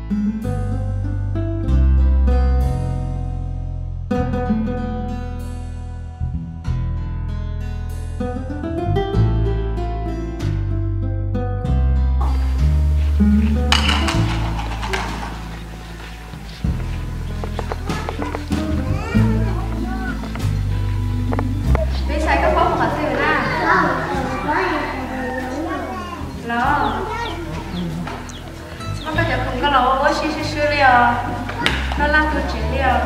Peb xaiv koj paub qhov twg na? Los, muab koj cov khoom koj los ua ua si swb swb li os. Koj laj tuag tsev li os.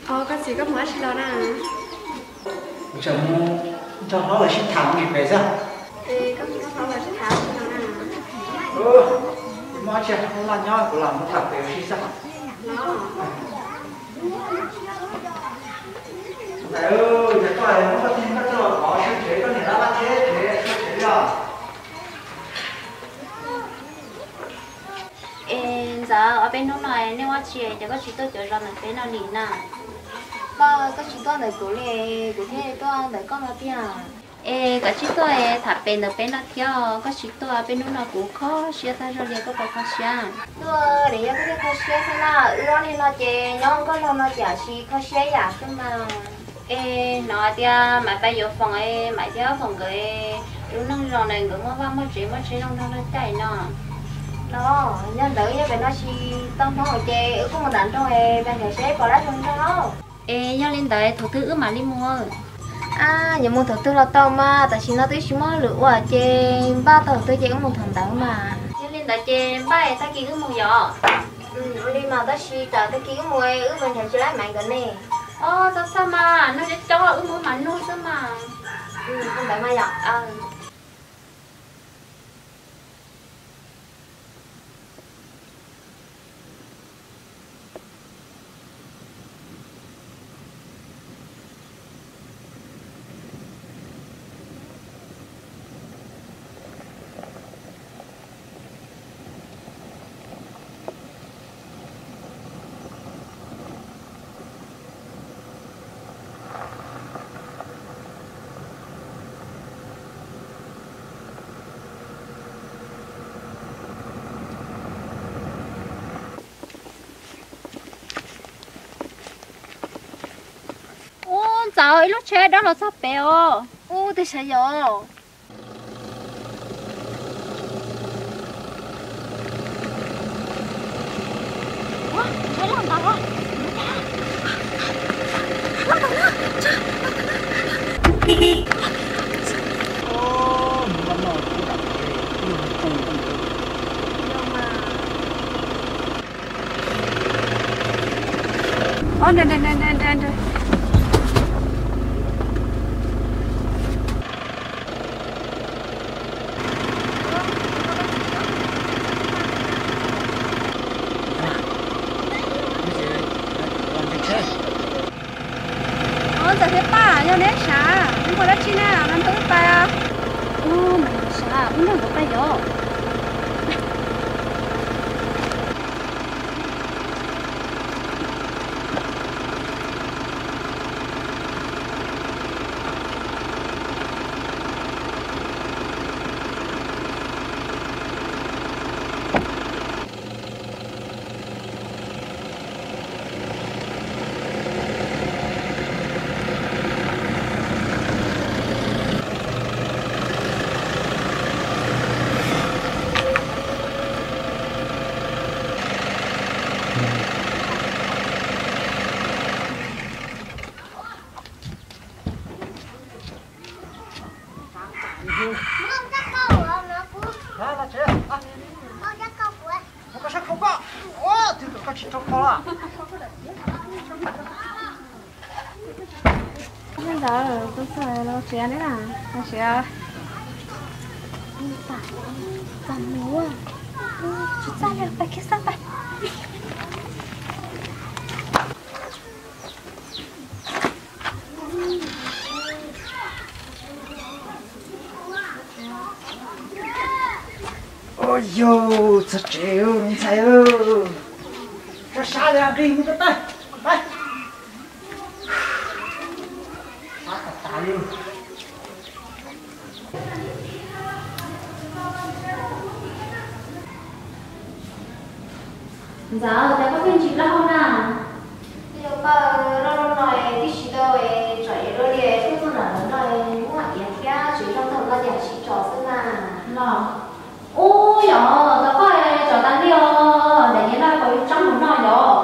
Os, koj txiv, koj mus dab tsi los na? Kuv tseem mus nrog hlob lawv sib tham mus pem xwb. Es koj mus nrog hlob lawv sib tham dab tsi los na? Muaj dab tsi, laj nyob kuv los mus tham pem ua si xwb. Ntxawm, yog koj muab koj tus neeg koj coj los kov sab tsev, koj niam laj laj teb tsev sab tsev li os. Es Ntxawm, ob peb hnub no nej ua dab tsi es koj tsis tuaj cuav zos ntawm peb no li na? Koj, koj tsis tuaj ntawm kuv li, kuv thiaj tuaj ntawm koj no tiag. Es koj tsis tuaj es tham pem ntawm peb no thiab, koj tsis tuaj peb hnub no kuv kho siab tag zog li, koj puas kho siab? Tuaj li yog koj thiaj kho siab xwb na, wb ob leeg no ces nyob nkauj laug no ces tsis kho siab yam xwb mas. Es hnov tias Maiv Paiv yuav Foom es Maiv thiab Foom nkawd lub neej zoo na, nkawd muaj vaj muaj tsev muaj tsheb zoo nrog luag caij no. Los yog ntawd yog pem no tsis tau Hmoob ces wb kuj mus nram nroog es peb nrhiav seb pom dab tsi nrog. Es yog li ntawd thaum twg wb mam li mus? Ab, yuav mus thaum twg los tau mas, tam sim no twb tsis muaj hauj lwm ua ces npaj tau thaum twg ces wb mus thaum ntawd mas. Yog li ntawd ces npaj es tag kis wb mus yom? Ua li mas tab sis tsam tag kis wb mus wb mus nrhiav tsis laib Maiv nkawd ne. Os, txhob txhawj mas, nug coob coob wb mus mas nug xwb mas. Ua ntawd mas yom. Ub, Ntxawm, ib lub tsheb dab los txog pem os. Ub, twb sav yos. Ntxawm thiab Paj, yog neb sav, neb mus dab tsi na, no nrog wb pais. Ub, mas sav, wb nrog nkawd pais yom. Ntawd tus txawm los tsev ne na, tsev tam mus, tsis txaj li, pais kiag xwb pais. Yog txog tsev me ntxhais, sab sab li nqi mus tau tawg. Ntxawm, cas koj pheej ntsis plaub hau na? Yog Paj, loj loj no tib si tau tsom iav dua li, kuj tuaj nram lawv no muaj iav thiab tsev zoo thaum no ces sib tsom xwb mas. Los, ub, yog tau koj tsom tas li os, daim iav no puas yuav tsoob mus noj yom?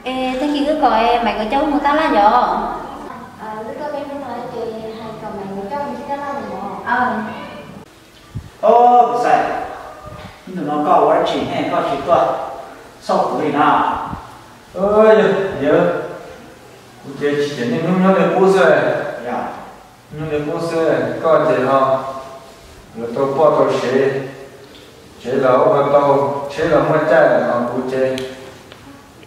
Es tag kis wb kom Maiv nkawd coj wb mus tab laj yom? Wb tuaj peb hnub no ces hais kom Maiv nkawd coj mus tab laj yom? Ob, kuv xav, ib ntus no koj ua dab tsi ne koj tsis tuaj xauj kuv li na? Yog, kuv ces tsis tseem niaj hnub nyob li qub xwb. Nyob li qub xwb, koj ces ho yuav tau poj tau sev, tsev los ua tau, tsheb los muaj caij, ho kuv ces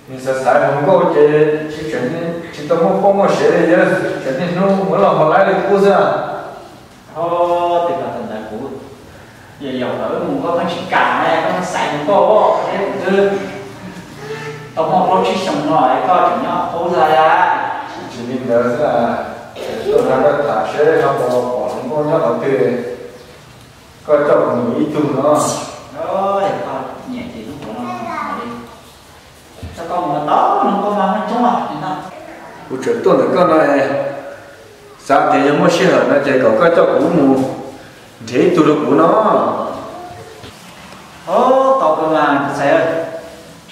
nws xav xaiv hluas nkauj ces tsis tseem, tsis tau muaj poj muaj sev li, tsis tseem niaj hnub ua loj ua laib li qub xwb. Ho, tej ko tau ntawd kuv yog yaum kom wb mus koj pheej tsis kam ne, koj pheej xaiv hluas nkauj thiab kuv twb tau muaj plaub tsib xyoos no es koj tseem nyob qub ntag. Tsis li ntawd xwb, tuaj nrog koj tham seb ho puas pom hluas nkauj nyob qhov twg, koj coj kuv mus ib tug no. Yog koj nyiam ces hnub puav no li, koj mus tau hluas nkauj mas muaj coob os. Kuv tseem tuaj ntawm koj no, xav tias yog muaj sij hawm no ces kom koj coj kuv mus nrhiav ib tug rau kuv no. Tau kawg mas kuv txhais,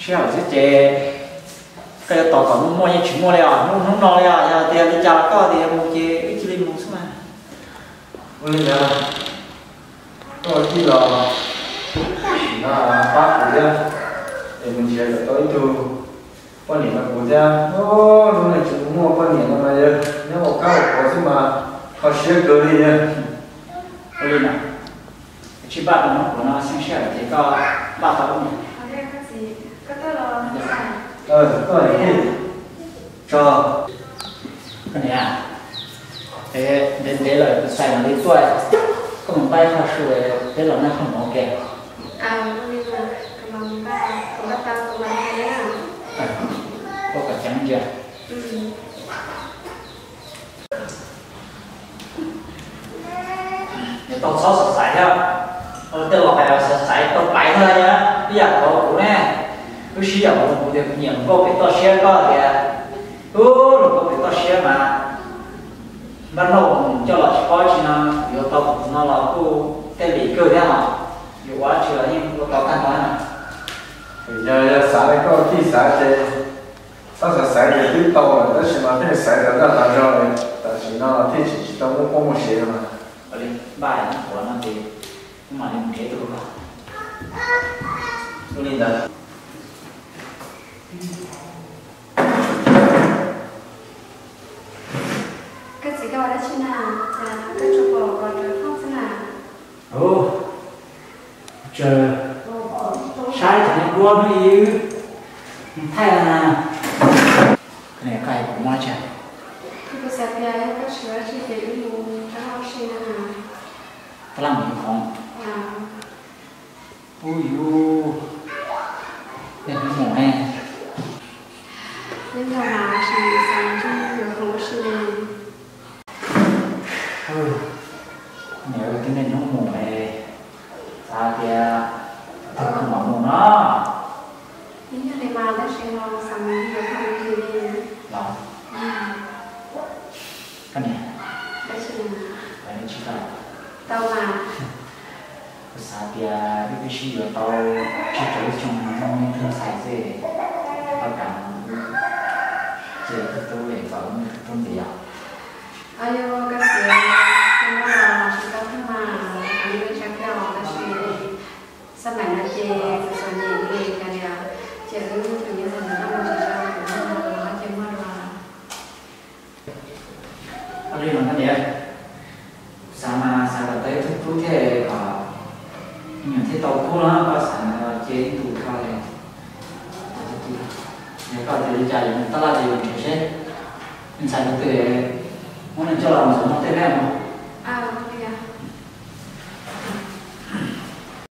sij hawm xwb ces koj yuav tos kom muaj muaj yeej tsis muaj li os, hnub hnub no li os, yog tias li cas los koj tias mus ces wb cia li mus xwb mas. Ua li ntawd, koj ua tij los sim no pab kuv thiab, es mus nrhiav kom tau ib tug poj niam rau kuv thiab. Lub neej tsis muaj poj niam no mas yog nyob ua kab ua khuav xwb mas kho siab kawg li. Ua li ntawd, tsis npaj tau hnub puav no xeeb sij hawm ces koj npaj tau lub mus. Koj niam, ntev ntev lawm kuv xav mam li tuaj, koj mus npaj ib qho su peb los noj khaub hmoov ua ke. Koj kom ceev ntsia. Nws tau txhob xav xaiv thiab, tej laus hais tias xav xaiv tau paiv thiab, ib yam nkaus kuv ne, wb sib yaum kuv tias kuv nyiam hluas nkauj pem toj siab, koj tias, ub, hluas nkauj pem toj siab mas npaj nrauj coj los tsis paub tsi no, yuav tau tus no los kuj tej lim kawg thiab os, yuav ua dab tsi los yeej ua tau tag nrho na. Yog, yog xav li koj tij xav ces txhob xav xaiv tias twb tau lawm tab sis mas pheej xaiv tas zaj tas zog li, tam sim no thiaj tseem tsis tau muaj poj muaj sev no mas. Ua li, npaj ib puas no ces wb mam li mus nrhiav tus rau koj. Ua li ntawd. Koj txiv, koj ua dab tsi na? Cas koj tsuas pom pom rau koj xwb na? Ub, tsuas saib cov niag duab hnub ib wb thaij na. Koj niam, koj hais kuv mob tsi? Kuv xav tias yog koj tsis ua dab tsi ces wb mus rau hauv ua si na. Tab laj mus yuav khoom. Ub, yus, niaj hnub mus ne. Nyob no mas sis xav mus yuav khoom ua si ne. Niam, twb niaj hnub mus es xav tias tag kis mam mus no. Ib nyuag li mas tab sis no xav mus yuav khoom ua si li. Los, koj niam, tsis tau, tau mas. Kuv xav tias wb twb sib yuav tau tsib rau lub xyoo no, muaj ib tug ntxhais xwb, koj kam mus ces tus tub es kom wb tus tub ntxiv yom. Yog koj txiv, koj muab los tsis tau thiab mas, kuv yeej tsa kiag los tab sis xab maim no ces kuv txom nyem li cas li, ces wb tus me ntxhais ntawd noj mus tsis tau, kuv muab los ces muaj dua. Ua li no koj niam, xav mas xav kom tau ib tug tub thiaj kom me nyuam thiaj tau kub no, koj xav cia ib tug rau li. Yog koj tias li cas yuav mus tab laj ces yuav nrhiav seb ntxhais tus twg, muab nws coj los ntxuav no tej neb mus.